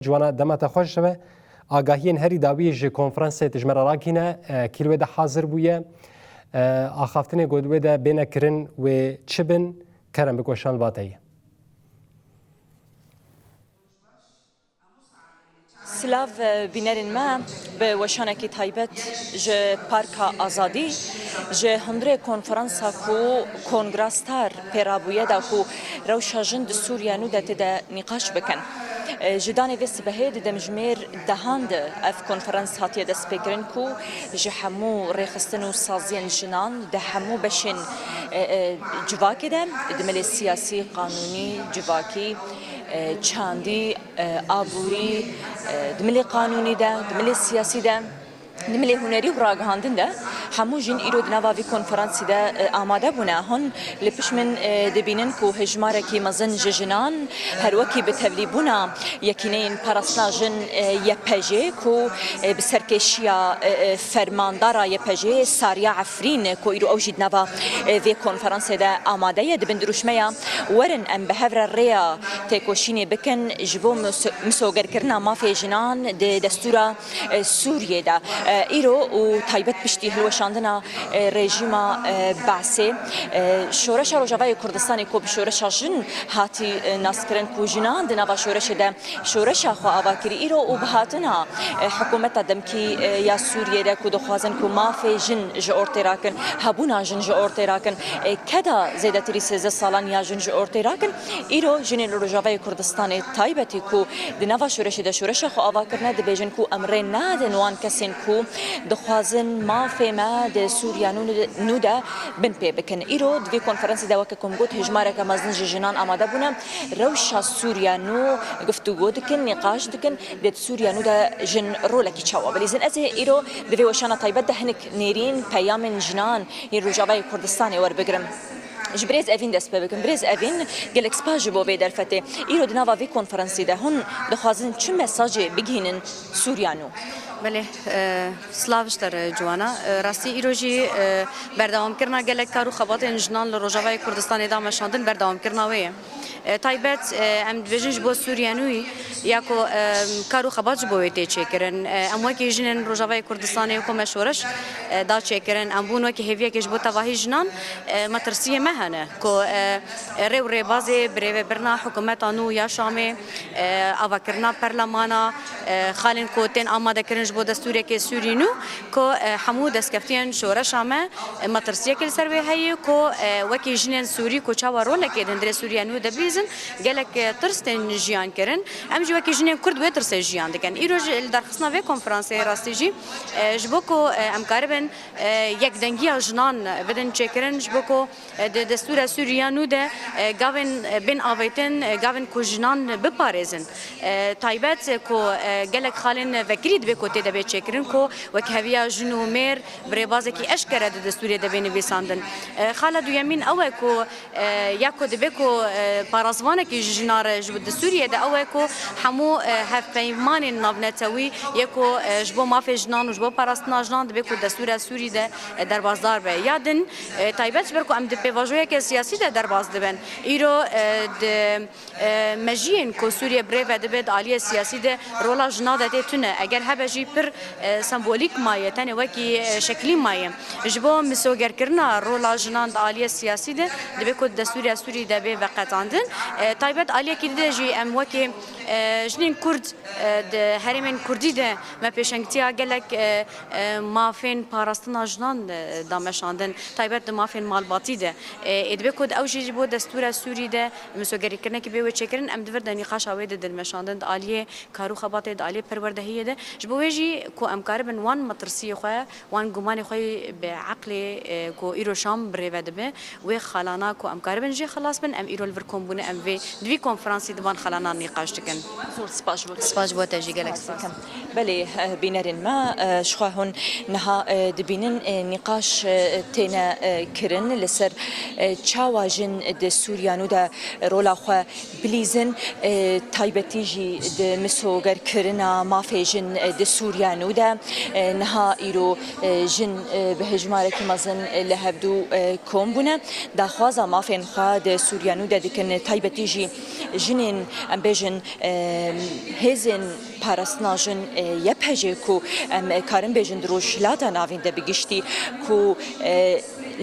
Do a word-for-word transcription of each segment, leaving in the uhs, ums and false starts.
Ciwana, dema te xweş be. Agahiyên herî dawî ji konferansê tu ji me re ragihîne, e, kî li wê de hazir bûye, e, axaftinê ku di wê de bêne kirin wê çi bin, kerem bik weşan li ba te ye. Silav, e, bînerên me, bi weşanekî taybet ji Parka Azadî, ji hundirê konferansa ku Kongra Star pê rabûye da ku rewşa jin di Sûriye nû de tê de nîqaş bikin. E, ji danê vê sibehê di demjimêr dehan de ev konferans hatiye destpêkirin ku ji hemû rêxistin û saziyên jinan di hemû beşên, e, e, civakê de, di milê siyasî, qanûnî, civakî, e, çandî, e, aborî, e, di milê qanûnî de, di milê siyasî de, di milê hunerî û ragihandin de hemû jin îro di nava vî konferansî de, e, amade bûne. Hûn li pişt min, e, dibînin ku hejmarekî mezin ji jinan her wekî bi tevlîbûna yekîneyên parastina jin, e, Y P J ku, e, bi serkêşiya, e, e, fermandara Y P J Sariya Efrîn ku îro ew jî di nava, e, vê konferansê de amade ye, dibin dirûşmeya werin em bi hev re rêya têkoşînê bikin ji bo miso-, misogerkirina mafê jinan di destûra e, Sûriyê de, e, îro û taybet piştî hilweşandina, e, rejîma, e, Be'sê, e, şoreşa Rojavayê Kurdistanê ku bi şoreşa jin hatî, e, naskirin ku jinan di nava şoreşê de şoreşa xwe ava kirî îro û bi hatina, e, hikûmeta demkî, e, ya Sûriyê de ku dixwazin ku mafê jin ji ortê rakin, hebûna jin ji ortê rakin, e, keda zêdetirî sêzdeh salan ya jin ji ortê rakin, îro jinên li Rojavayê Kurdistanê taybetî ku di nava şoreşê de şoreşa xwe ava kirine, dibêjin ku em rê nadin wan kesên ku dixwazin mafê me di Sûriya nû, nû de bin pê bikin. Îro di vê konferansê de weke ku min got hejmareke mezin ji jinan amade bûne, rewşa Sûriya nû guftûgo dikin, nîqaş dikin, dê di Sûriya nû de jin rolekî çawa bilîzin. Ez ê îro di vê weşana taybet de hinek nêrîn peyamên jinan yên Rojavayê Kurdistanê werbigirim. Ji birêz Evîn dest pê bikim. Birêz Evîn, gelek spas ji bo vê derfetê. Îro di nava vê konferansê de hûn dixwazin çi mesajê bigihînin Sûriya nû? Belê, e, silav ji te re Ciwana. E, rastî îro jî, e, berdewamkirina gelek kar û xebatên jinan li Rojavayê Kurdistanê da meşandin berdewamkirina wê ye. E, taybet, e, em dibêjin ji bo Sûriya nû ya ku, e, kar û xebat ji bo wê tê çêkirin. E, em wekî jinên Rojavayê Kurdistanê ku me şoreş, e, da çêkirin, em bûn wekî hêviyekê ji bo tevahî jinan, e, metirsiyê me hene ku, e, rê û rêbazê birêvebirina hikûmeta nû ya Şamê, e, avakirina perlemana, e, xalên ku tên amadekirin ji bo destûrekê Sûrî nû ku, e, hemû destkeftiyên şoreşa me, e, metirsiyekê li ser wê heye ku, e, wekî jinên Sûrî ku çawa rolekê di hundirê Sûriya nû de bîzin, gelek, e, tirs tên jiyan kirin. Em jî wekî jinên Kurd wê tirsê jiyan dikin. Îro ji, li derxistina vê konferansê rastî jî, e, ji bo ku, e, em karibin, e, yekdengiya jinan bidin çêkirin, ji bo ku, e, di destûra Sûriya nû de, e, gavên, e, bên avêtin, e, gavên ku jinan biparêzin. E, taybet, e, ku, e, gelek xalên vekirî dibe ku tê de bê çêkirin ku wekheviya jin û mêr bi rêbazekî eşkere di destûrê de bê nivîsandin. E, xala duyemîn ew e ku, e, ya ku dibe ku, e, parasvanekî ji jina re ji, di Sûriyê de ew e ku hemû, e, hevpeymanên navnetewî yê ku, e, ji bo mafê jinan û ji bo parastina jinan dibe ku destûra Sûrî de, e, derbasdar be. Ya din, e, taybet ji ber ku em di pêvajoyeke siyasî de derbas dibin. Îro, e, di, e, mejiyên ku Sûriye bi rê ve dibe di aliyê siyasî de rola jina de tê tune. Eger hebe jî pir, e, sembolîk maye, tenê wekî, e, şeklî maye. Ji bo misogerkirina rola jinan di aliyê siyasî de dibe ku di destûra Sûrî de bê veqetandin. E, taybet aliyekî dî de jî em wekî, e, jinên Kurd, e, di herêmên Kurdî de me pêşengtiya gelek, e, e, mafên parastina jinan, e, da meşandin, taybet di mafên malbatî de. E, ê dibe ku ew jî ji bo destûra Sûrî de misogerîkirinekî bê wê çêkirin, em di vir de nîqaşa wê de din meşandin di aliyê kar û xebatê, di aliyê perwerdehiyê de. Ji bo wê jî ku em karibin wan metirsiyê xwe, wan gumanê xwe yê bi eqlê, e, ku îro Şam bi rê ve dibe, wê xalana ku em karibin jê xilas bin, em îro li vir kom bûne, em vê, di vî konferansî di van xalana nîqaş dikin. Zor spas ji bo te. Spas ji bo te jî, gelek spas. Belê, eh, bînerên me, eh, ji xwe hûn niha, eh, dibînin, eh, nîqaş, eh, têne, eh, kirin li ser, eh, çawa jin di Sûriya nû de rola xwe bilîzin, eh, taybetî jî di misogerkir Kirina mafê jin di Sûriya nû de, niha îro jin bi hejmarekî mezin li hevdû kom bûne. Daxwaza mafên xwe di Sûriya nû de dikin, taybetî jî jinên, em bêjin, hêzên parastina jin, Y P G, ku em karin bêjin di Rojhilata Navîn de bi giştî, ku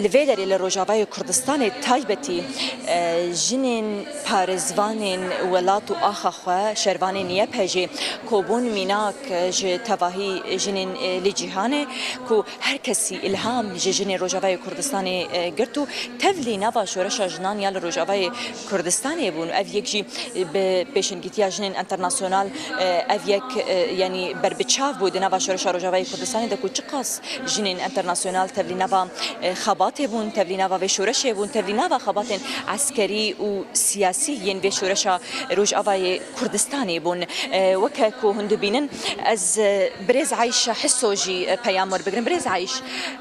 li vê derê li Rojavayê Kurdistanê taybetî, e, jinên parêzvanên welat û axa xwe, şervanên Y P G, ku bûn mînak ji tevahî jinên, e, li cîhanê, ku her kesî îlham ji jinên Rojavayê Kurdistanê, e, girt û tevlî nava şoreşa jinan ya li Rojavayê Kurdistanê bûn. Ev yek jî bi pêşengîtiya jinên enternasyonal, e, ev yek, e, yanî berbiçav bû di nava şoreşa Rojavayê Kurdistanê de, ku çiqas jinên enternasyonal tevlî nava, e, xebatê bûn, tevlî nava vê şoreşê bûn, tevlî nava xebatên eskerî û siyasî yên vê şoreşa Rojavayê Kurdistanê bûn. E, weke ku hûn dibînin, ez, e, birêz Ayşe Hiso jî, e, peyam werbigirim. Birêz Ayş,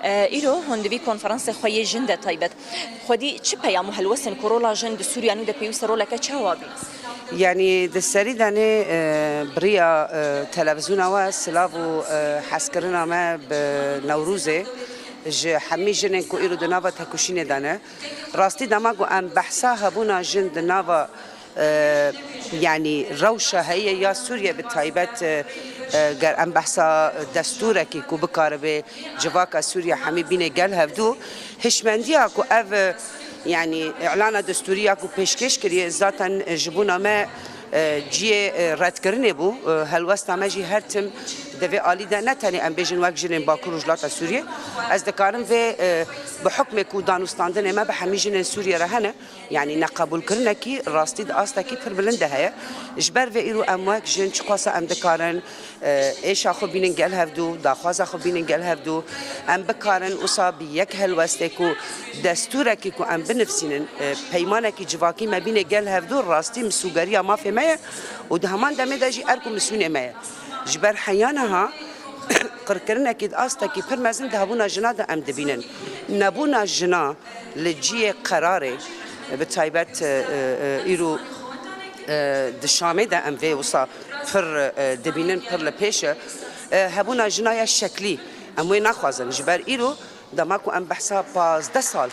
e, îro hûn di vî konferansê xwe yê jin de taybet, xwedî çi peyam û helwestên ku rola jin di Sûriya nû de pêwîst e, roleke çawa bî? Yanî di serî de nê, e, bi riya, e, televîzyona we silav û, e, hezkirina me bi Newrozê ji hemî jinên ku îro di nava tekoşînê de ne. Rastî dema ku em behsa hebûna jin di nava, e, yanî rewşa heye ya Sûriye bi taybet, e, e, ger em behsa destûrekî ku bikaribe civaka Sûriye hemî bîne gel hevdû, hişmendiya ku ev, e, yanî îlana destûrî ya ku pêşkêş kiriye, zaten, e, ji bona me, e, cihê, e, redkirinê bû. E, helwesta me jî her tim di vê alî de, ne tenê em bêjin wek jinên Bakur Rojhilata Sûriyê. Ez dikarim vê, e, bi hukmê ku danûstandinê me bi hemî jinên Sûriyê re hene, yanî neqebûlkirinekî rastî di astekî pir bilind de heye. Ji ber vê îro em wek jin çiqasa em dikarin, e, êşa xwe bînin gel hevdû, daxwaza xwe bînin gel hevdû. Em bikarin wisa bi yek helwestê ku destûrekî ku em binivsînin, e, peymanekî civakî me bîne gel hevdû, rastî misûgeriya mafê me ye û di heman demê de jî erk û misûnê me ye. Ji ber heya niha qirkirinekî di astekî pir mezin di hebûna jina de em dibînin. Nebûna jina li cihê qerarê, bi taybet, e, e, îro, e, di Şamê de em vê wisa pir, e, dibînin, pir li pêş e. E, hebûna jina ya şeklî, em wê naxwazin. Ji ber îro, dema ku em behsa pazdeh sal,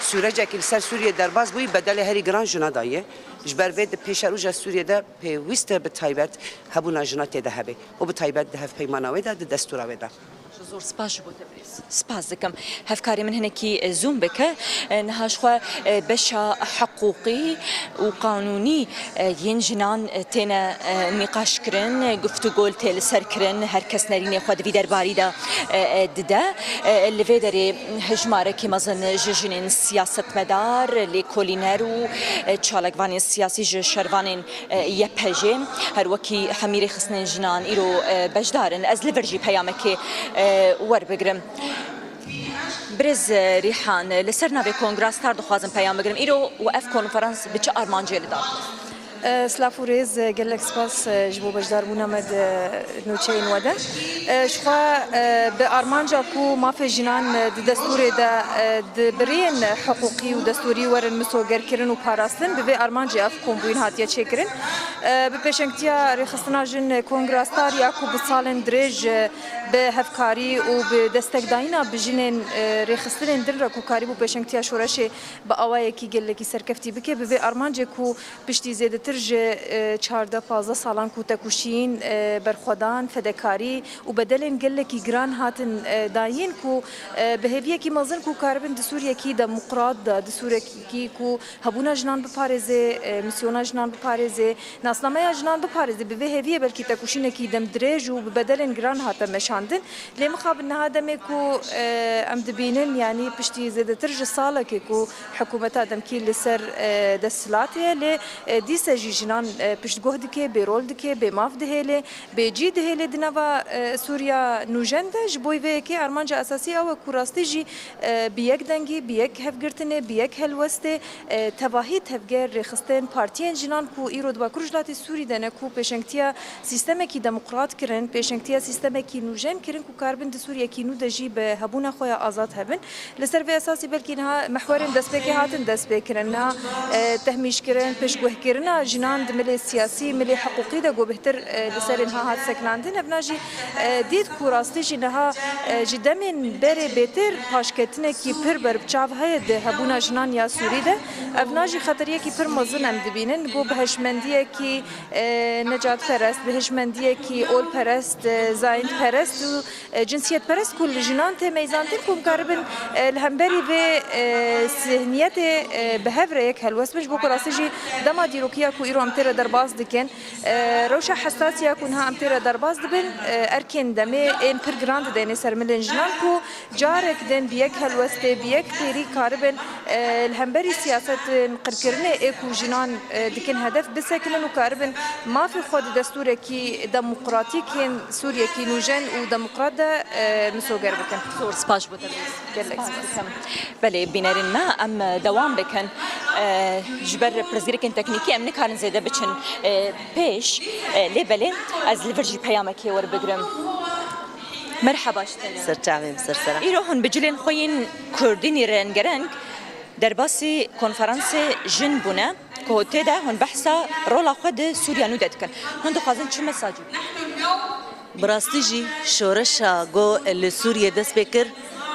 sûrecekî li ser Sûriyê derbas bûyî, bedelê herî giran jina daye. Ji ber vê di pêşeroja Sûriyê de pêwîst e bi taybet hebûna jina tê de hebe û bi taybet di hevpeymana wê de, di destûra wê de. Zor spas ji bo te birêz. Spas dikim. Hevkarê min hinekî, e, zoom bike. E, niha ji xwe, e, beşa hiqûqî û qanûnî, e, yên jinan, e, têne, e, nîqaş kirin, guftûgo tê li ser kirin, her kes nerînê xwe di vî derbarî de, e, e, dide. E, li vê derê hejmarekî mezin ji jinên siyasetmedar, lêkolîner û, e, çalakvanên siyasî ji şervanên e, Y P G, her wekî hemî rêxistinên jinan îro, e, beşdar in. Ez li vir jî peyamekê, e, werbigirim. Birêz, e, Rîhan, li ser navê Kongra Star dixwazim peyam bigirim. Îro û ev konferans bi çi armancê li dar? E, silav û rêz, e, gelek spas, e, ji bo beşdarbûna me di nûçeyên we de. E, ji xwe, e, bi armanca ku mafê jinan, e, di destûrê de, e, di biriyên hiqûqî û destûrî werin misogerkirin û parastin, bi vê armancê ev kombûyîn hatiye çêkirin. E, bi pêşengtiya Rêxistina Jin Kongra Star ya ku bi salên dirêj, e, bi hevkarî û bi destekdayîna bi jinên, e, rêxistinên din re ku karîbû pêşengtiya şoreşê bi awayekî gelekî serkeftî bike, bi vê armancê ku piştî zêdetir ji, e, çardeh pazdeh salan ku tekoşîn, e, berxwedan, fedekarî û bedelên gelekî giran hatin, e, dayîn ku, e, bi hêviyekî mezin ku karibin di Sûriyekî demokrat de, di Sûriyekî ku hebûna jinan biparêze, e, misyona jinan biparêze, nasnameya jinan biparêze, bi vê hêviyê belkî tekoşînekî demdirêj û bi bedelên giran hate meşandin. Lê mixabin niha demê ku, e, em dibînin, yanî piştî zêdetir ji salekê ku hikûmeta demkî li ser, e, desthilatê ye, lê, e, dîse jî jinan, e, piştguh dike, bêrol dike, bêmaf dihêle, bêcî dihêle di nava, e, Sûriya nûjen de. Ji bo vê yekê armanca esasî ew e ku rastî jî, e, bi yek dengî, bi yek hevgirtinê, bi yek helwestê, e, tevahî tevger rêxistin partiyên jinan ku îro di Bakur Rojhilatê Sûrî de ne, ku pêşengtiya sîstemekî demokrat kirin, pêşengtiya sîstemekî nûjen kirin ku karibin di Sûriyekî nû de jî bi hebûna xwe ya azad hebin. Li ser vê esasî belkî niha mehwerên destpêkê hatin destpêkirin. Niha, e, tehmîşkirin, pêşguhkirina Jinan di milê siyasî, milê hiqûqî de ku bêhtir, e, li serê niha hat sekinandin. Evna jî, e, dît ku rastî jî niha, e, ji demên berê bêtir paşketinekî pir ber bi çav heye di hebûna jinan ya Sûrî de. Evna jî xeteriyekî pir mezin em dibînin. Ku bi hişmendiyekî, e, necatperest, bi hişmendiyekî olperest, e, zayîndperest û e, cinsiyetperest ku li jinan tê meyzantin ku em karibin, e, li hemberî vê, e, zihniyetê, e, bi hev re yek helwest bin. Ji bo ku rastî jî dema dîrokiya ku îro em tê re derbas dikin, e, rewşa hesasiya ku niha em tê re derbas dibin, e, erkên demê ên pir giran dideyne ser milên jinan ku carek din bi yek helwestê, bi yek têrî karibin, e, li hemberî siyasetin qirkirinê ê ku jinan, e, dikin hedef bisekinin û karibin mafê xwe di destûrekî demokratîk yên Sûriyekî nûjen û demokrat de, e, misoger bikin. Zor spas ji bo te. Gelek spas. Belê, bînerên me, em dewam bikin. E, ji ber pirsgirêkên teknîkî em nikarin zêde biçin, e, pêş, e, lê belê ez li vir jî peyamekê werbigirim. Merheba ji te re. Ser çavê min, ser sera. Îro hûn bi cilên xwe yên kurdî nîrengereng derbasî konferansê jin bûne, ku tê de hûn behsa rola xwe di Sûriya nû de dikin. Hûn dixwazin çi mesajî bidin? Bi rastî jî şoreşa ku li Sûriyê dest pê kir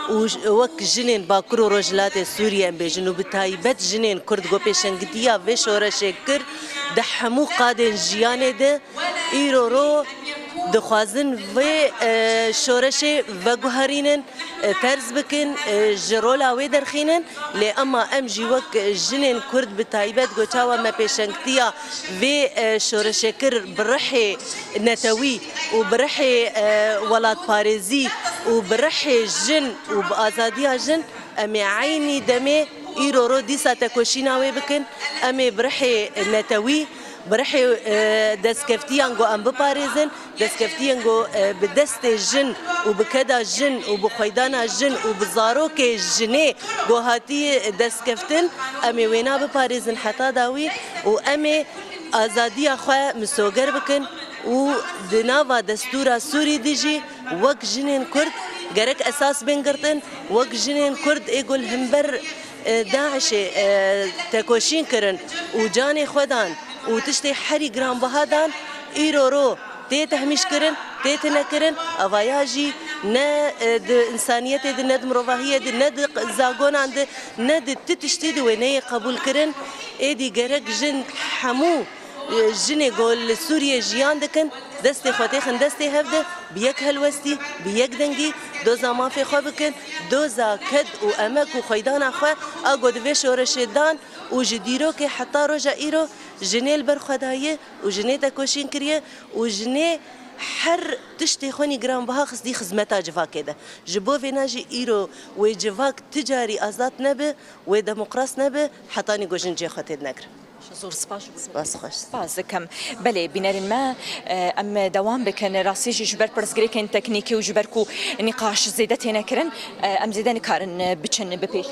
û j-, wek jinên Bakur û Rojhilatê Sûriyê em bêjin û bi taybet jinên Kurd ku pêşengitiya vê şoreşê kir, di hemû qadên jiyanê de îro ro dixwazin vê, e, şoreşê veguherînin, e, terz bikin, e, ji rola wê derxînin. Lê ema em jî wek jinên Kurd bi taybet ku çawa me pêşengtiya vê, e, şoreşê kir bi rihê netewî û bi rihê, e, welatparêzî û bi rihê jin û bi azadiya jin, em ê eynî demê îro ro dîsa tekoşîna wê bikin. Em ê bi rihê netewî, bi rihê, e, destkeftiyan ku em biparêzin, destkeftiyên ku, e, bi destê jin û bi keda jin û bi xweydana jin û bi zarokê jinê ku hatiye destkeftin, em ê wêna biparêzin heta dawî û em ê azadiya xwe misoger bikin û di nava destûra Sûrî de jî wek jinên Kurd gerek esas bên girtin, wek jinên Kurd ê ku li hember, e, DAIŞê, e, tekoşîn kirin û canê xwe dan û tiştê herî giranbiha dan, îro ro tê tehmîşkirin, tê tinekirin, evaya jî ne, e, di însaniyetê de, ne di mirovahiyê de, ne di zagonan de, ne di ti tiştî de wê neyê qebûlkirin. Êdî gerek jin hemû, e, jinê ku li Sûriyê jiyan dikin, destê xwe têxin destê hev de, bi yek helwestî, bi yek dengî doza mafê xwe bikin, doza ked û emek û xweydana xwe a ku di vê şoreşê dan û ji dîrokê heta roja îro jinê li ber xwe daye û jinê tekoşîn kiriye û jinê her tiştê xwenî giranbiha xistî xizmeta civakê de. Ji bo vêna jî îro wê civak ti carî azad nebe, wê demokras nebe, hetanî ku jin cihê xwe tê dinegrin. Zor spas ji bo te. Spas xweş. Spas dikim. Belê, bînerên me, e, em dewam bikin. Rastî jî ji ber pirsgirêkên teknîkî û ji ber ku nîqaş zêde têne kirin, e, em zêde nikarin, e, biçin bi pêş.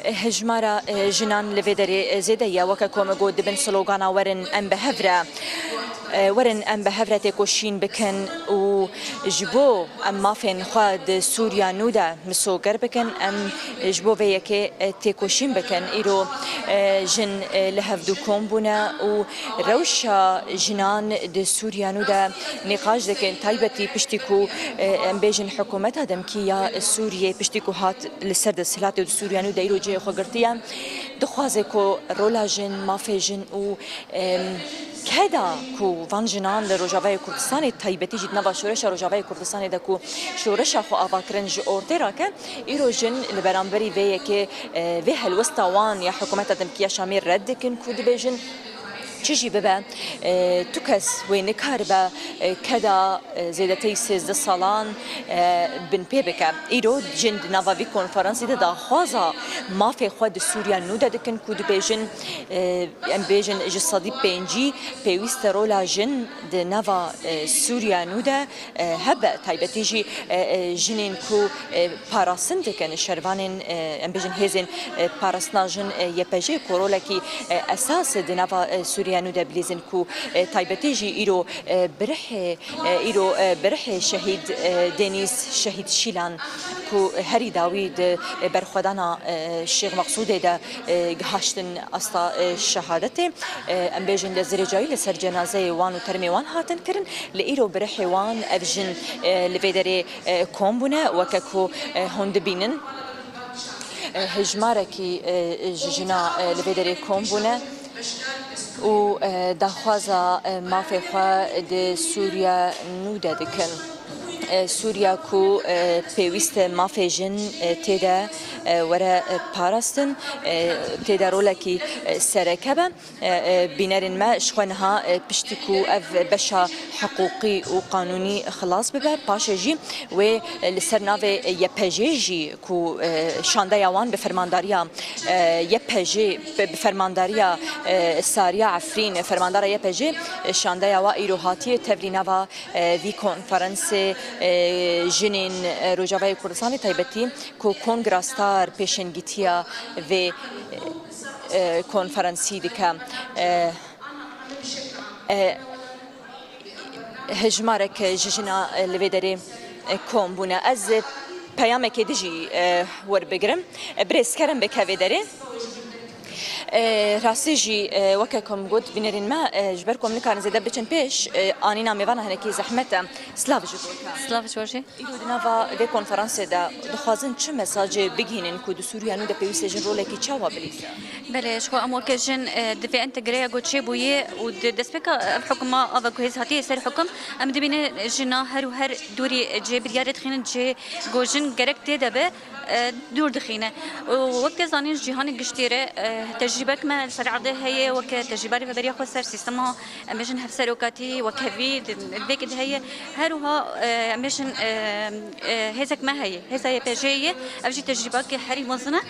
Hejmara, e, jinan li vê derê, e, zêde ye, weke ku me got, dibin slogana werin em bi hev re, e, werin em bi hev re têkoşîn bikin û ji bo em mafên xwe di Sûriya nû de misoger bikin, em ji bo vê yekê, e, têkoşîn bikin. Îro, e, jin, e, li hevdû kom bûne û rewşa jinan di Sûriya nû de nîqaş dikin, taybetî piştî ku, e, em bêjin hikûmeta demkî ya Sûriyê piştî ku hat li ser desthilatê û di Sûriya nû de îro cihê xwe girtiye, dixwaze ku rola jin, mafê jin û, em, keda ku van jinan li Rojavayê Kurdistanê, taybetî jî di nava şoreşa Rojavayê Kurdistanê de ku şoreşa xwe ava kirin ji ortê rake, îro jin li beramberî vê yekê, e, vê helwesta wan ya hikûmeta demkî ya Şamê red dikin ku dibêjin, çi jî bibe, e, tu kes wê nikaribe, e, keda, e, zêdeteyî sêzdeh salan, e, binpê bike. Îro jin di nava vî konferansê de daxwaza mafê xwe di Sûriya nû de dikin ku dibêjin, e, em bêjin ji sedî pêncî pêwîst e rola jin di nava, e, Sûriya nû de, e, hebe, taybetî jî, e, e, jinên ku, e, parastin dikin, şervanên, e, em bêjin hêzên, e, parastina jin, e, Y P J ku rolekî, e, esas di nava, e, Sûriya Nûde Bilîzin ku, e, taybetî jî îro, e, birihê, e, îro, e, birihê şehîd, e, Denîz, şehîd Şîlan ku herî dawî di, e, berxwedana, e, Şêx Meqsûdê de, e, gihaştin asta, e, şehadetê. E, em bêjin li zirêcayî li ser cenazeyê wan û termê wan hatin kirin. Li îro birihê wan ev jin, e, li vê derê, e, kom bûne, weke ku, e, hûn dibînin. E, hejmarekî, e, ji jina, e, li vê derê kom bûne û, e, daxwaza, e, mafê xwe di Sûriya nû de dikin. E, Sûriya ku, e, pêwîst e mafê jin, e, tê de, e, were, e, parastin, e, tê de rolekî, e, sereke be. E, e, bînerên me ji xwe niha, e, piştî ku ev beşa hiqûqî û qanûnî xilas bibe, paşê jî wê, e, li ser navê Y P J jî ku, e, şandeya wan bi fermandariya, e, Y P J, bi, bi fermandariya, e, Sariya Efrîn, fermandara Y P J, e, şandeya wa îro hatiye tevlî nava, e, vî konferansê, e, jinên, e, Rojavayê Kurdistanê taybetî ku Kongra Star pêşengîtiya vê, e, konferansî dike. E, e, Hejmarek ji jina, e, li vê derê, e, kom bûne. Ez, e, peyamekê dijî, e, werbigirim. E, birêz kerem bike vê derê. E, rastî jî, e, weke ku min got, bînerên me, e, ji ber ku em nikarin zêde biçin pêş, e, anîna mêvana hinekî zehmet e. Silav ji bo te. Silav ji we jî. Îro di nava vê konferansê de dixwazin çi mesajê bigihînin ku di Sûriya nû de pêwîst e jin rolekî çawa bilîze? Belê, ji xwe em weke jin, e, di vê entegreya ku çêbûyê û di destpêka ev hukuma ava ku hêz hatiye ser hukum, em dibînin jina her û her dûrî cihê biryarê dixînin, cihê ku jin gerek tê de be, e, dûr dixîne. Û wek te zanîn, ji cîhanê giştî re, e, tecrîbek me li ser erdê heye, weke tecrîba rêveberiya xwe ser sîstema, em bêjin, hevserokatî, wekhevî, di, di vê de heye. Her wiha, e, em bêjin, e, e, hêzek me heye, hêza Y P J'ê ye. Ev jî tecrîbakê herî mezin e.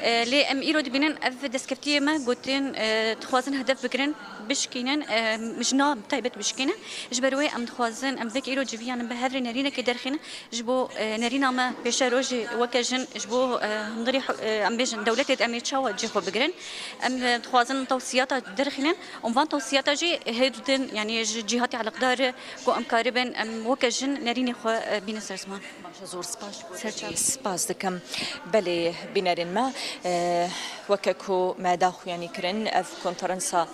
E, lê em îro dibînin ev destkeftiyê me gotin, e, dixwazin hedef bigirin, bişkînin, e, jina bi taybet bişkînin. Ji ber wê em dixwazin, em vek îro civiyanin bi hev rê nerînekê derxînin. Ji bo, e, nerîna me pêşerojê weke jin, ji bo, e, hundirê, e, em bêjin, dewletê de em ê çawa cihê xwe bigirin? Em, e, dixwazin tewsiyata derxînin û van tewsiyata jî hêdin, yanî ji cîhatê eleqdar e ku em karibin, em weke jin nerînê xwe, e, bînin ser ziman. Baş e, zor spas. Ser çav. Spas dikim. Belê, bînerên me, e, weke ku me daxuyanî kirin, ev konferansa,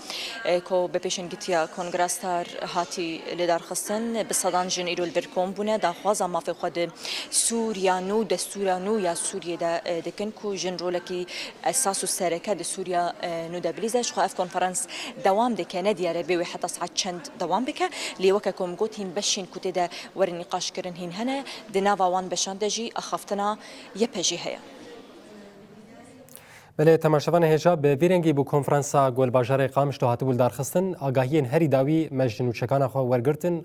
e, ku bi pêşengitiya Kongra Star hatî lidarxistin, bi sedan jin îro li vir kom bûne, daxwaza mafê xwe di Sûriya nû, destûra nû ya Sûriyê de, e, dikin ku jin rolekî esas û sereke di Sûriya, e, nû de bilîze. Ji xwe ev konferans dewam dike, ne diyar e bê wê heta saet çend dewam bike. Lê weke ku min got, hîn beşên ku tê de werin nîqaşkirin hîn hene. Di nava wan beşan de jî axaftina Y P J'ê heye. Belê, temaşevanê hêja, bi vî rengî bû konferansa ku li bajarê Qamişlo hatibû lidarxistin. Agahiyên herî dawî me ji nûçekana xwe wergirtin